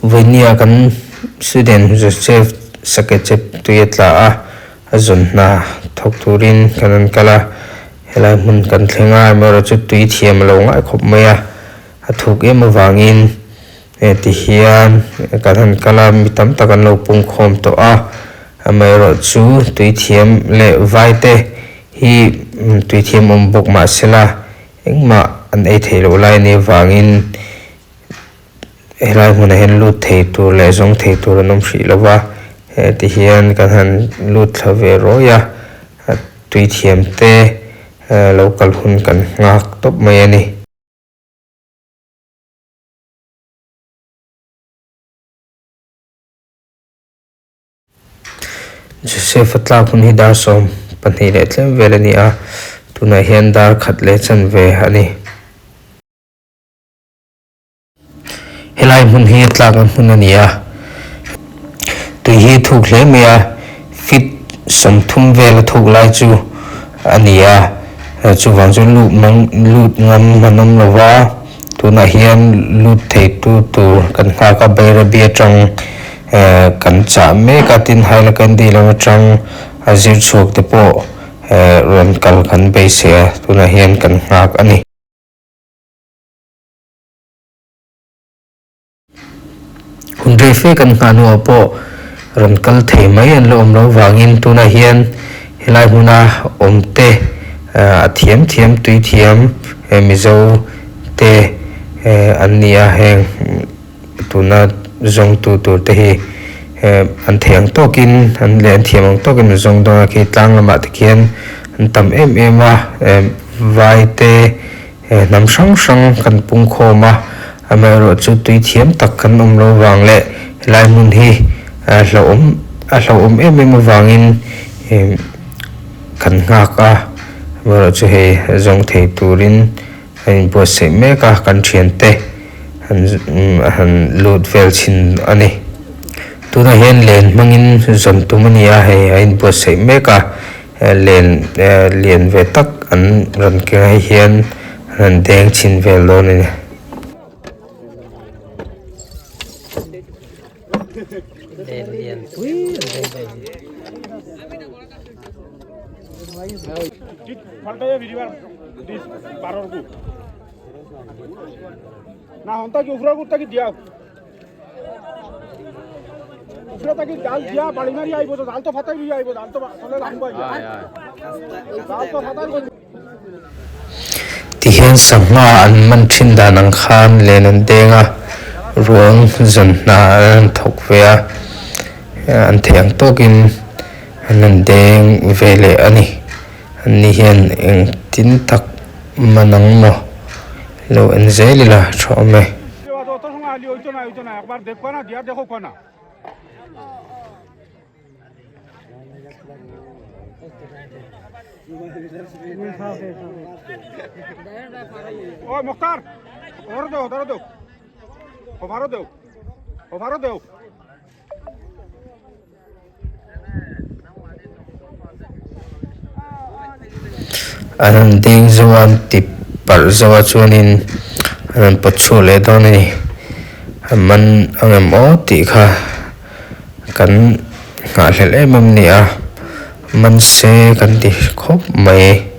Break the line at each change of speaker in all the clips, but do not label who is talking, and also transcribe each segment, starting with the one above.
Vawinia kan student Joseph Sakechep tui a tla a, a zawn hna thawk turin kan rawn kal a, helai hmun kan thleng a, amaherawhchu tui thiam a lo ngai khawp mai a, a thuk em avangin ti hian kan han kal a, mi tam tak an lo pungkhawm tawh a, amaherawhchu tui thiam leh vai te hi tui thiam awm bawk mahsela engmah an ei theih loh lai a nih avangin Helai hmunah hian lut thei tur leh zawng thei tur an awm hrih lo va, heti hian kan han lut thla ve rawi a, tui thiam te lo kal hun kan nghak tawp mai a ni. Joseph-a tlak hun hi dar 12 leh tlem vel a ni a, tunah hian dar khat leh chanve a ni. Helai hmun hi tlakna hmun a ni a, tui hi thuk hle mai a, feet 30 vel a thuk lai chu a ni a, chuvang chuan lut mang lut ngam an awm lo va, tunah hian lut thei tu tur kan nghak a, Bairabi atang eh kan chah mek a, tin Hailakandi lam atang a zir chhuak te pawh eh rawn kal kan beisei a, tunah hian kan nghak a ni. Hun rei fe kan nghah hnuah pawh rawn kal thei mai an la awm loh vangin tunah hian helai hmuna awm te a thiam thiam tui thiam Mizo te an ni a, heng tuna zawngtu tur te hi an thei ang tawkin an leh an thiam ang tawkin an zawng dawn a, khi tlang lamah te khian an tam em em a, vai te. He hnam hrang hrang kan pung khawm a, amaherawhchu tui thiam tak kan awm lo vang leh helai hmun hi a hlauhawm a hlauhawm em em avangin kan nghak a, amaherawhchu hei zawng thei turin a inbuatsaih mek a, kan thiante han han lut vel chhin a ni. Tunah hian len hmangin zawn tum a ni a, hei a inbuatsaih mek a. Len lian ve tak an rawn keng ah hian an han deng chhin vel dawn a ni.
Len lian pui an deng vel a ni.
Tihian sangha an man thin dan ang khan len an deng a, ruang zawn hna an han thawk ve a, an theih ang tawkin an han deng ve leh a ni. Anni hian engtin tak man ang maw lo en zel ila tha awm e. An han deng zo a an ti parh zo a chuanin an han pawt chhuak leh dawn a ni a man ang em aw tih kha kan nghahhlelh em em a ni a man se kan ti khawp mai.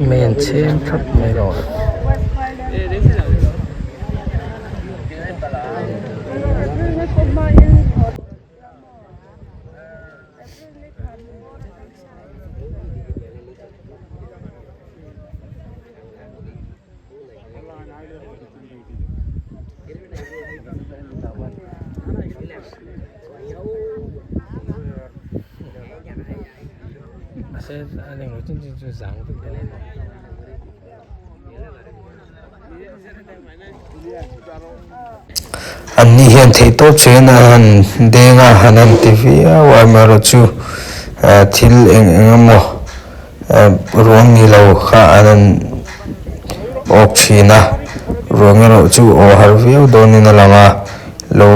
Mei an chhem thap mai lo. An ni hian theihtawp chhen a han deng a, han han ti viau a, amaherawhchu thil eng eng emaw ruang ni lo kha an han awk thin a, ruang erawh chu aw har viau dawnin a lang a, lo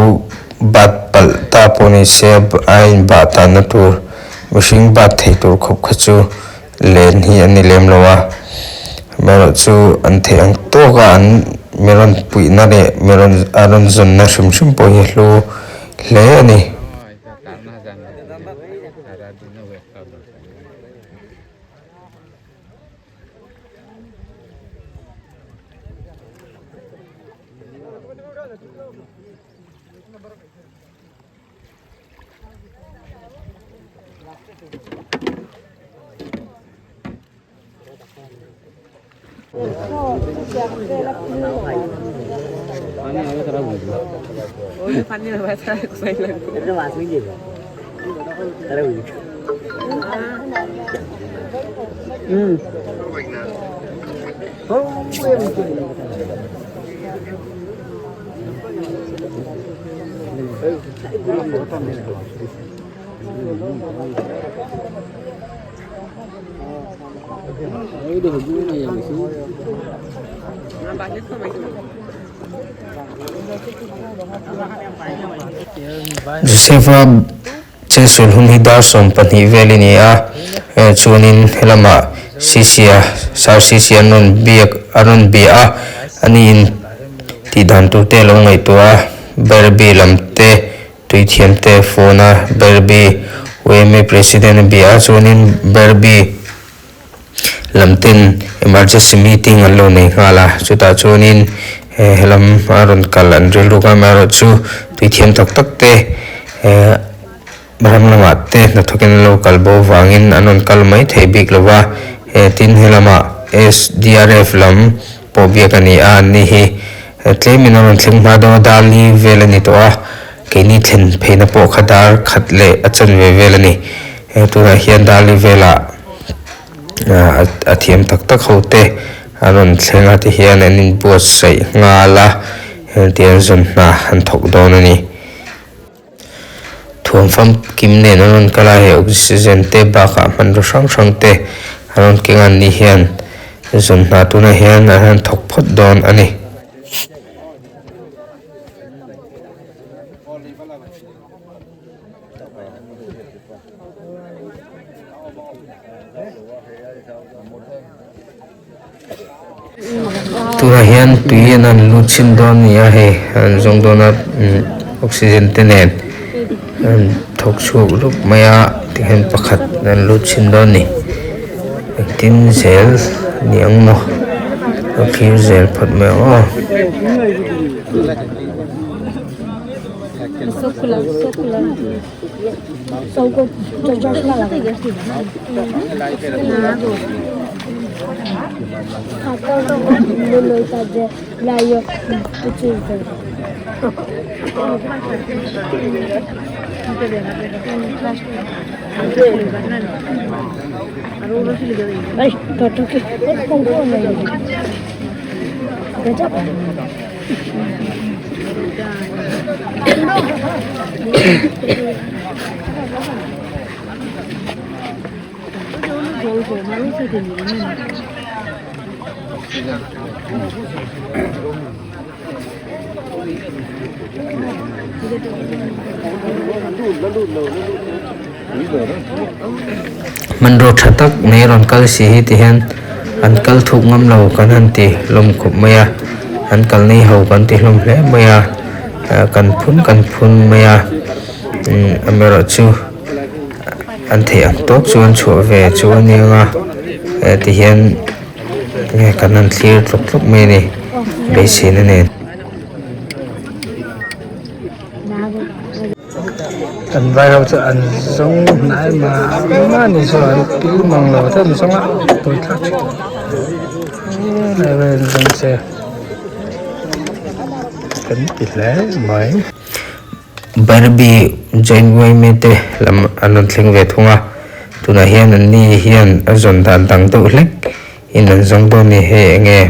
bat palh ta pawh ni se a inbah tanna tur mihring bat thei tur khawp kha chu len hi a ni lem lo a, amaherawhchu an theih ang tawk a an mi rawn puihna leh mi rawn a rawn zawnna hrim hrim pawh hi a hlu hle a ni. Joseph-a chensual hun hi dar 12 vel a ni a, chuanin helamah Sisia, Sir Sisia an rawn biak a rawn bia a, aniin tih dan tur te a lo ngaihtuah a, Bhairabi lam te Tui thiamte phone a Berbi yma President a bia a, chuanin Berbi lam ten emergency meeting an lo nei nghal a, chutah chuanin helam a rawn kal an rilruk a, amaherawhchu tui thiam tak tak te ram lamah te hnathawkin an lo kal bo vangin an rawn kal mai thei bik lo va, tin helamah SDRF lam pawh biak a ni a, anni hi tlemin a rawn thleng hma dawn a, dar li vel a ni tawh a, keini thlen pheina pawh kha dar khat leh a chanve vel a ni. Tunah hian dar li velah a thiam tak tak ho te a rawn thleng a tihian an inbuatsaih nghal a, hetiang zawn hna an thawk dawn a ni. Thuam famkim nen an rawn kal a, hei oxygen te bakah hmanraw hrang hrang te an rawn keng a ni hian zawn hna tunah hian an han thawk phawt dawn a ni. Tunah hian tui an han lut chhin dawn a ni a hei an zawng dawn a oxygen te nen an thawk chhuak rup mai a tihian pakhat an lut chhin dawn a ni engtin zel ni ang maw a thlir zel phawt mai ang aw. Hmanraw tha tak mai rawn kal si hi ti hian an kal thuk ngam lo kan han ti hlawm khawp mai a an kal nei ho kan ti hlawm hle mai a kan phun kan phun mai a amaherawhchu an theih ang tawk chu an chhuah ve chu a nia nga ti hian kan han thlir tlawk tlawk mai a ni beiseina nen.
An vai ho chu an zawng hnai mah mah ni chu an pil mang lo te an zawng a tawi thlak thin hle an zawng che kan ti hle mai.
Barbie Joint Wayme te lam an rawn thleng ve thung a, tunah hian an ni hian a zawn dan dang deuh hlek in an zawng dawn ni hei enge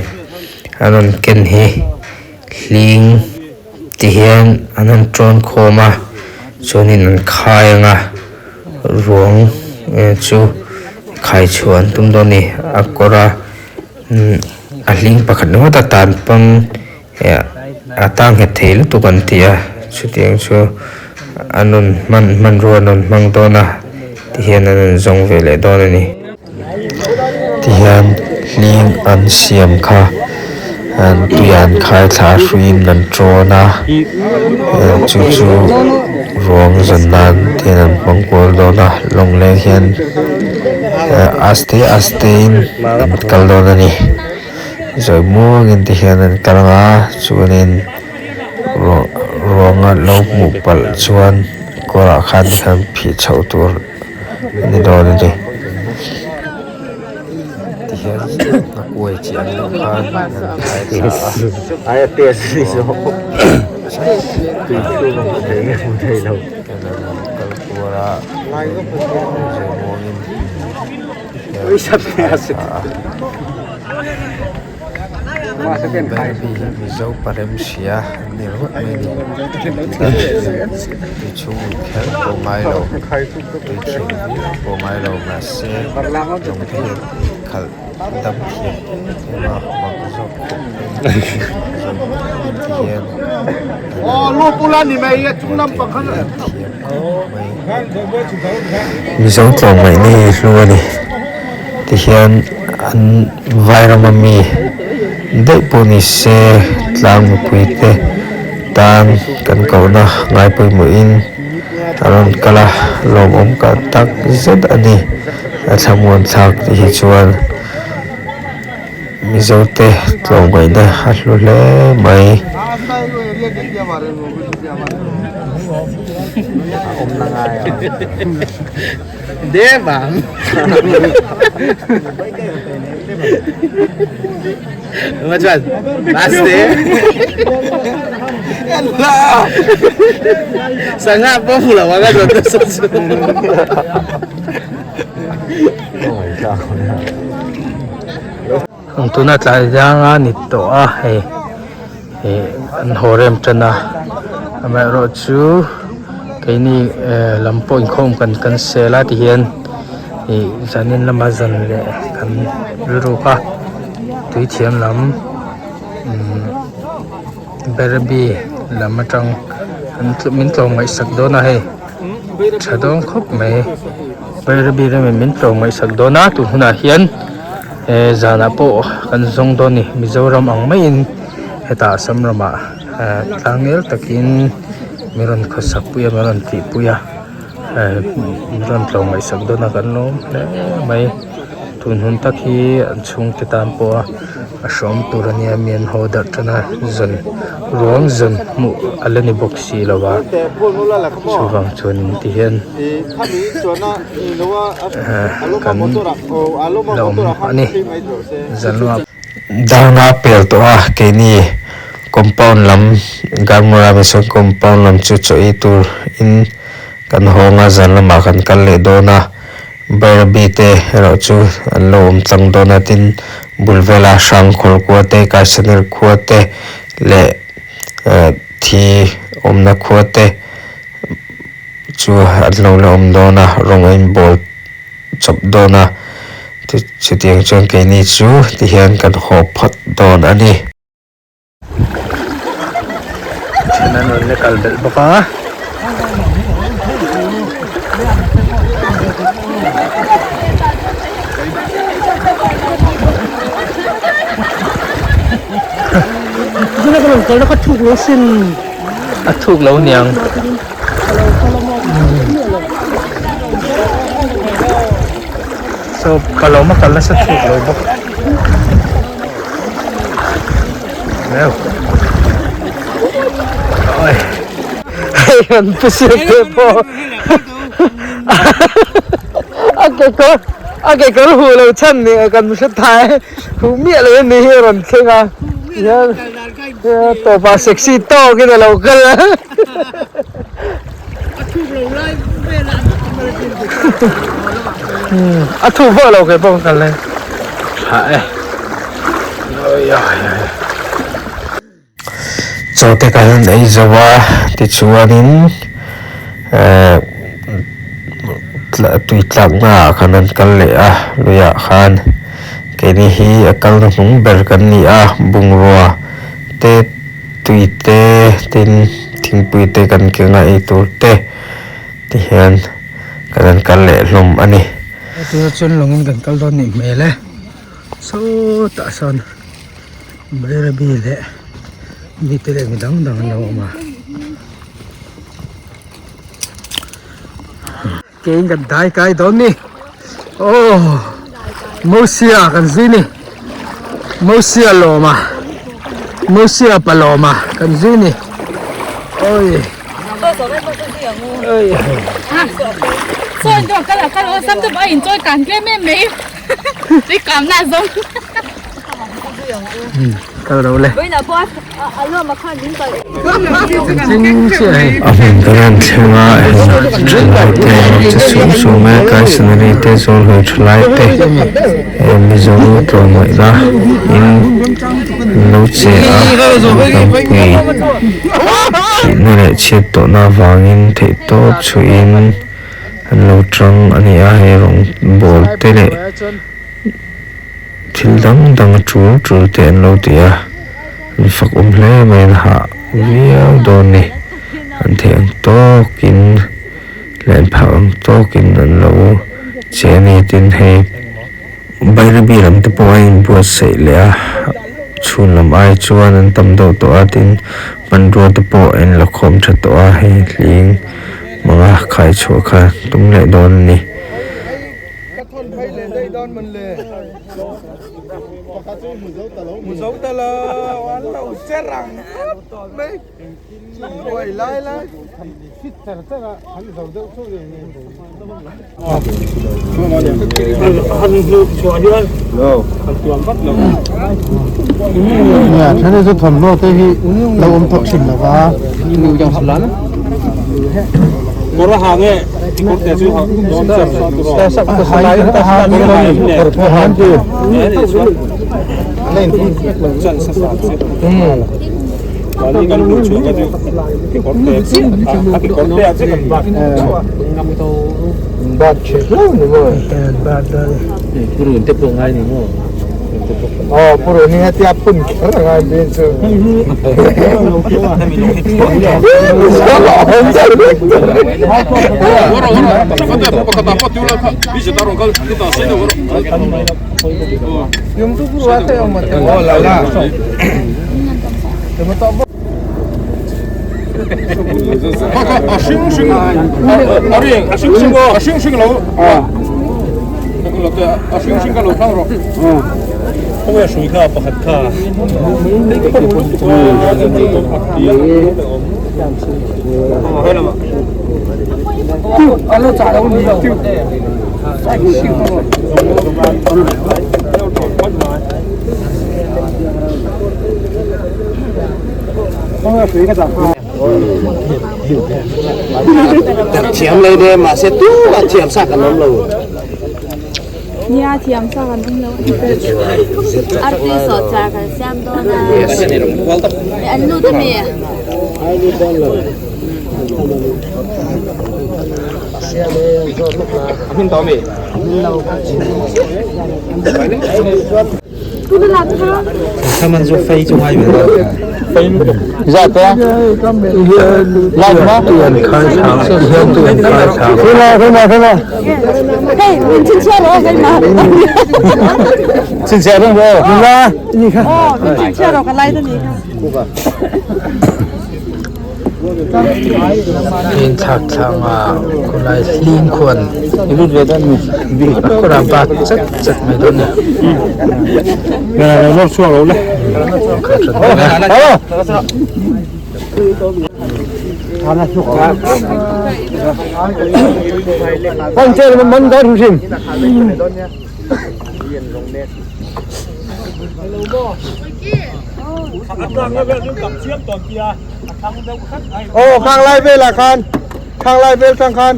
an rawn ken hi. Hling ti hian an han tawn khawm a chuanin an khai ang a ruang chu khai chhuah an tum dawn a ni a kawr a a hling pakhat ringawt a tan pawn a tang nghet thei lutuk an ti a chutiang chu an rawn hman hmanrua an rawn hmang dawn a ti hian an rawn zawng ve leh dawn a ni. Tihian hling an siam kha an tuiah an khai thla a hruiin an tawn a chu chu ruang zawn nan te an hmang kual dawn a lawngleng hian aste aste in an kal dawn a ni zawi muangin te hian an kal ang a chuanin ruang a lo hmuh palh chuan kawrah khan tikhan phih chhoh tur. A ni dawn a ni tihian a kuai chi ang deuh khan an khai thla a kal kual a zir muangin a. Bairabi hi Mizo parem hria an ni ringawt mai a ni. Tui chhung lut kher pawh ngai lo, tui thiam viau pawh ngai lo mahse lawng te hian khalh dam thiam em em a, mak zawk khawp mai ti hian an thiam khawp mai. Mizo tlawmngaihna hi hlu a ni tihian an. Vairama mi daih pawh ni se tlang mipui te tan kan kohna ngai pawimawhin a rawn kal a, lawmawm ka tak zet a ni. A thlamuan thlak tih hi chuan Mizo te tlawmngaihna a hlu hle mai.
Devang. Macam pasti. Sangat pun pula waga jodoh sesu. Tuna tlai zanga ni tawh a hei ih an haw rem tan a amaherawh chu keini eh lam pawh inkhawm kan cancel a tihian ih zanin lama zan leh kan rilruk a tui thiam lam umm Berabi lam atang an min tlawm ngaihsak dawn a hei tha dawn khawp mai Berabi lamin min tlawm ngaihsak dawn a tun hunah hian. He zanah pawh kan zawng dawn a ni Mizoram ang maiin hetah Assam ramah tlang ngel takin min rawn khawsak pui a min rawn tih pui a min rawn tlawm ngaihsak dawn a kan lawm hle mai tun hun tak hi an chhungte tan pawh a a hrawm tur a nia mi an haw darh tan a zan ruang zan hmuh a la ni bawk si lo a chuvang chuan ti hian. Kan la awm a ni zanlawah.
Darna pel tawh a keini compound lam Garmura Mission compound lam chu chaw ei tur in kan hawng a zan lamah kan kal leh dawn a Bairabi te erawh chu an lo awm tlang dawn a tin bul vela Hrangkhawl khua te Kaisanel khua te leh thi awmna khua te. Chu an lo la awm dawn a, rawng a inbawl chawp dawn a, chutiang chuan keini chu tihian kan haw phawt dawn a ni.
Then an rawn la kal belh bawk a. A thuk lo niang. So palawm a kal nasa thuk lo bawk reuh oi hei kan pu siam te pawh a kekawr a kekawr huh lo chhan ni kan hre thai huh miah lo ani hi a rawn thleng a hian tawpah sexy tawkin a lo kal a. A thuk vak lo kei pawh ka kal lai tha e.
Chaw te kan han ei zo a tichuanin ehh tui tlakna ah khan an kal leh a luiah khan keini hi a kalna hnung ber kan ni a bungrua te tui te tin thingpui te kan keng a eitur te ti hian kan han kal leh hlawm a ni.
Tunah chuan lawngin kan kal dawn nih hmel e sawtah sawn Bairabi leh mite leh mi dang dang an lo awm a. Keiin kan dai kai dawn ni aw Mosia kan zui ni Mosia lawma Mosia pa lawma kan zui ni oi oi kal lo le.
A hmun kan han thleng a hei thalai te an che sum sum e kaisanari te zawl hawi thalai te he mizo tlawmngaihna in an lo che a hnam pui thihna leh chhiat tawhna avangin theihtawp chhuihin an lo tang a ni a hei rawng bawl te leh. Thil dang dang a tul tul te an lo ti a, an fak awm hle mai an hah viau dawn ni, an theih ang tawkin leh an phak ang tawkin an lo che a ni tin hei Bairabi lam te pawh a inbuatsaih leh a, chhun lam ai chuan an tam deuh tawh a tin hmanrua te pawh a inla khawm tha tawh a hei hling hmanga khai chhuah kha tum leh dawn a ni.
Ka thawn phei leh daih dawn mawn le. Hmu zo ta lo, an lo che rang khawp mai. Buai lai lai.
Thiam lei de mahse tumah thiam sa kan awm lo.
Nia thiam sa kan awm lo.
Artui sawh char kan siam dawn a. An lut a mi?
Heng thlak thlanga khawlai hling khuan a kawr ah bat chat chat mai dawn a ni.
Aw khang lai velah khan khang lai vel tang khan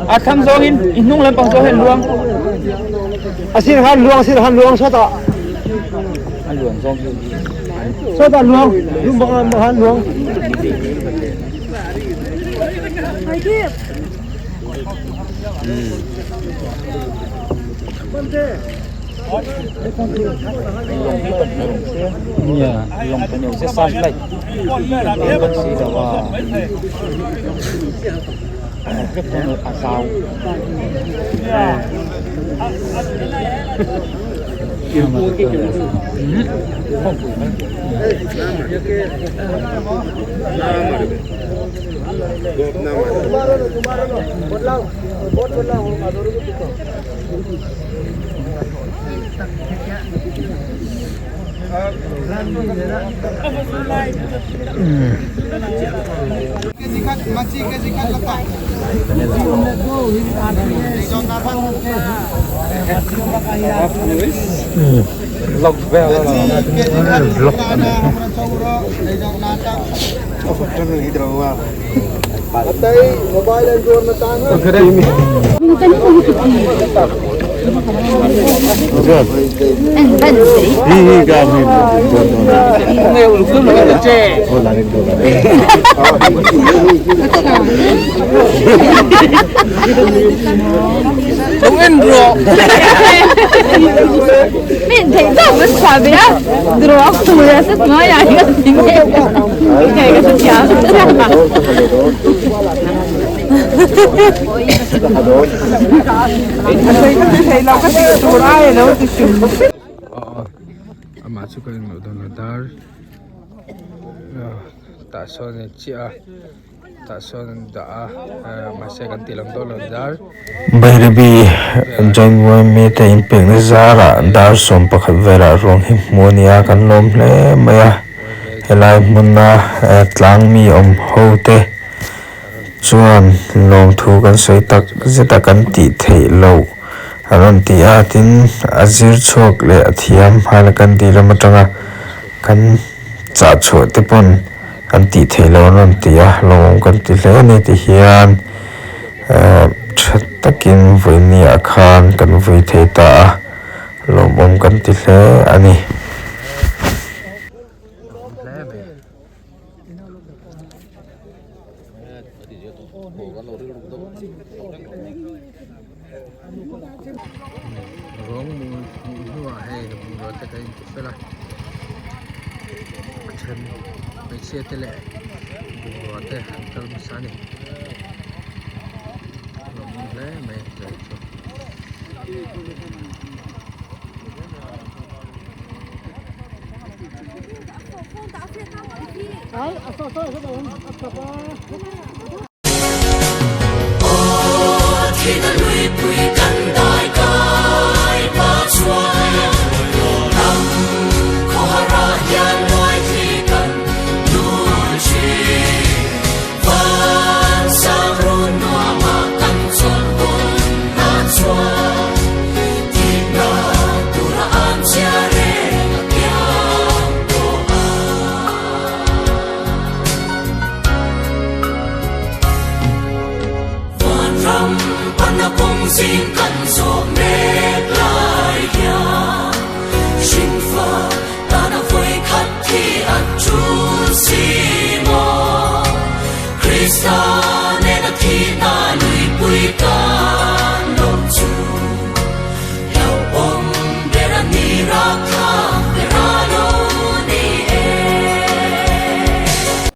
A thlang zawngin i hnung lampang zawng hian luang.
A sir khan luang a sir khan luang sawtah.
Amah chu ka englo dawn a dar tah sawn a chiah a tah sawn an dah a mahse kan tih lang dawn lo dar.
Bairabi joint yma te inpekna zarah dar 11 velah ruang hi hmu a ni a kan lawm hle mai a helai hmuna tlang mi awm ho te chuan lawmthu kan sawi tak zet a kan tih theih loh a rawn ti a tin a zir chhuak leh a thiam Hailakandi lam atanga kan chah chhuah te pawn an tih theih loh an rawn ti a lawmawm kan ti hle a ni ti hian ehh tha takin vawiini ah khan kan vui thei ta a lawmawm kan ti hle a ni.
Ruang mul hmuh hnuah hei bungrua te kan inti fel a a then hmeichhia te leh bungrua te an kal hmasa a ni a lawmawm hle mai zai chu.